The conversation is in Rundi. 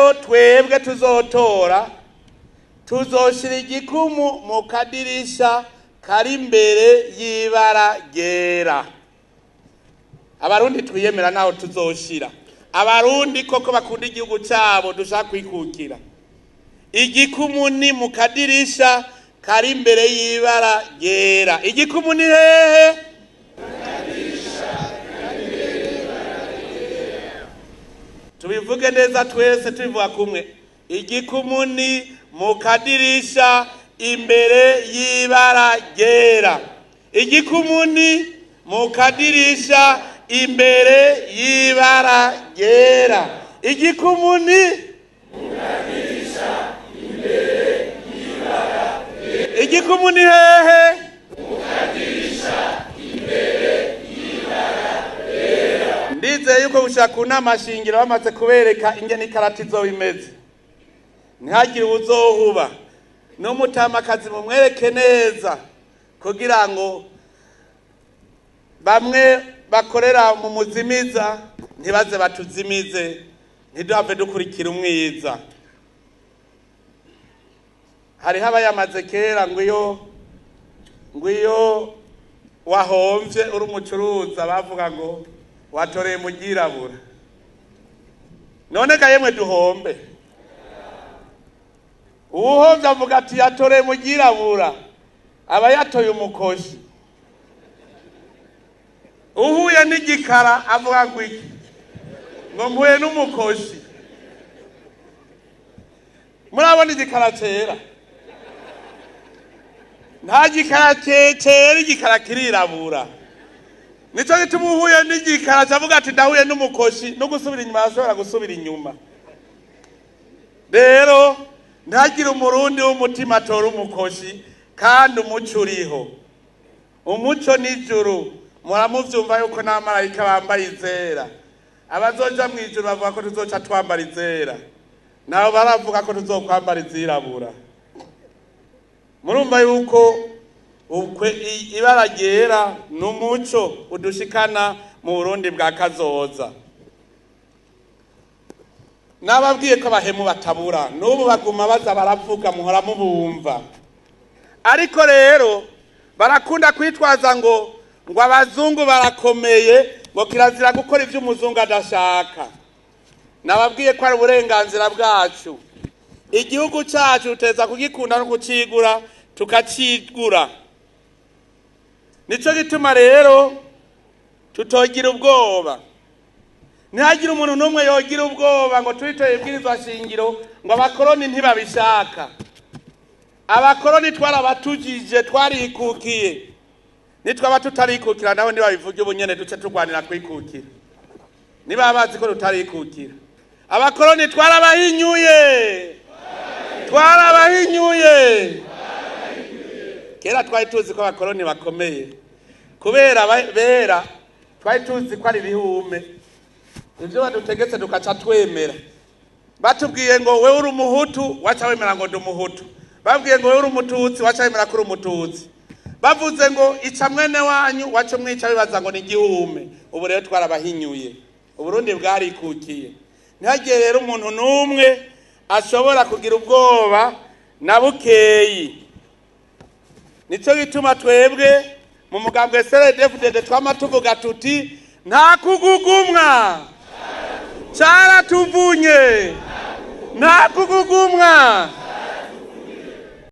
Rero twebwe tuzotora, tuzoshira igikumu mu kadirisha kari imbere y'ibara ryera. Abarundi twiyemera naho tuzoshira. Abarundi koko bakunda igihugu cyabo, dushaka kwikukira, igikumu ni mu kadirisha kari imbere y'ibara ryera. Igikumu ni hehe? Tubivuge neza twese, tubivuga kumwe. Igikumu ni mu kadirisha imbere y'ibara ryera. Igikumu ni mu kadirisha imbere y'ibara ryera. Igikumu ni mu kadirisha imbere y'ibara ryera. Igikumu ni hehe? Mu kadirisha imbere y'ibara ryera. Ndizeye yuko gushaka ku nama shingiro bamaze kubereka ingene ikarata izoba imeze, ntihagire uwuzohuba. N'umutamakazi mumwereke neza, kugira ngo bamwe bakorera mu muzimiza ntibaze batuzimize, ntiduhave dukurikira umwiza. Hariho abayamaze kera ngo iyo wahomvye uri umucuruza, bavuga ngo watoreye mu ryirabura. None ga yemwe, duhombe, uwuhomvye avuga ati yatoreye mu ryirabura, aba yatoye umukoshi. Uhuye n'igikara avuga ngo iki? Ngo mpuye n'umukoshi. Murabona igikara cera? Nta gikara cera, igikara kirirabura. Nico gituma uhuye n'igikara cavuga ati ndahuye n'umukoshi, no gusubira inyuma ashobora gusubira inyuma. Rero ntagire Umurundi w'umutima atora umukoshi, kandi umuco uriho. Umuco n'ijuru, muramuvyumva yuko n'abamarayika bambaye izera. Abazoja mw'ijuru bavuga ko tuzoca twambara izera, nabo baravuga ko tuzokwambara izirabura. Murumva yuko ibara ryera ni umuco udushikana mu Burundi bwa kazoza. Nababwiye ko abahemu batabura, n'ubu baguma baza baravuga, muhora mubumva. Ariko rero barakunda kwitwaza ngo abazungu barakomeye, ngo kirazira gukora ibyo umuzungu adashaka. Nababwiye ko ari uburenganzira bwacu. Igihugu cyacu tuteza kugikunda no kucigura, tukacigura. Nico gituma rero tutogira ubwoba. Ntihagire umuntu n'umwe yogira ubwoba ngo turitoye ibwirizwa shingiro, ngo abakoroni ntibabishaka. Abakoroni twarabatujije, twarikukiye. Nitwaba tutarikukira nawe ntibabivuge ubunyene, duce turwanira kwikukira. Niba bazi ko tutarikukira, abakoroni twarabahinyuye, twarabahinyuye. Kera twari tuzi ko abakoroni bakomeye kubera bera, twari tuzi ko ari ibihume. Ibyo badutegetse tukaca twemera. Batubwiye ngo wewe uri Umuhutu, waca wemera ngo ndi Umuhutu. Babwiye ngo wewe uri Umututsi, waca wemera ko uri Umututsi. Bavuze ngo ica mwene wanyu, waca umwica, bibaza ngo ni igihume. Ubu rero twarabahinyuye, Uburundi bwarikukiye. Ntihagire rero umuntu n'umwe ashobora kugira ubwoba na bukeyi. Nico gituma twebwe mu mugambwe CNDD-FDD twama tuvuga tuti nta kugugumwa, caratuvunye. Nta kugugumwa.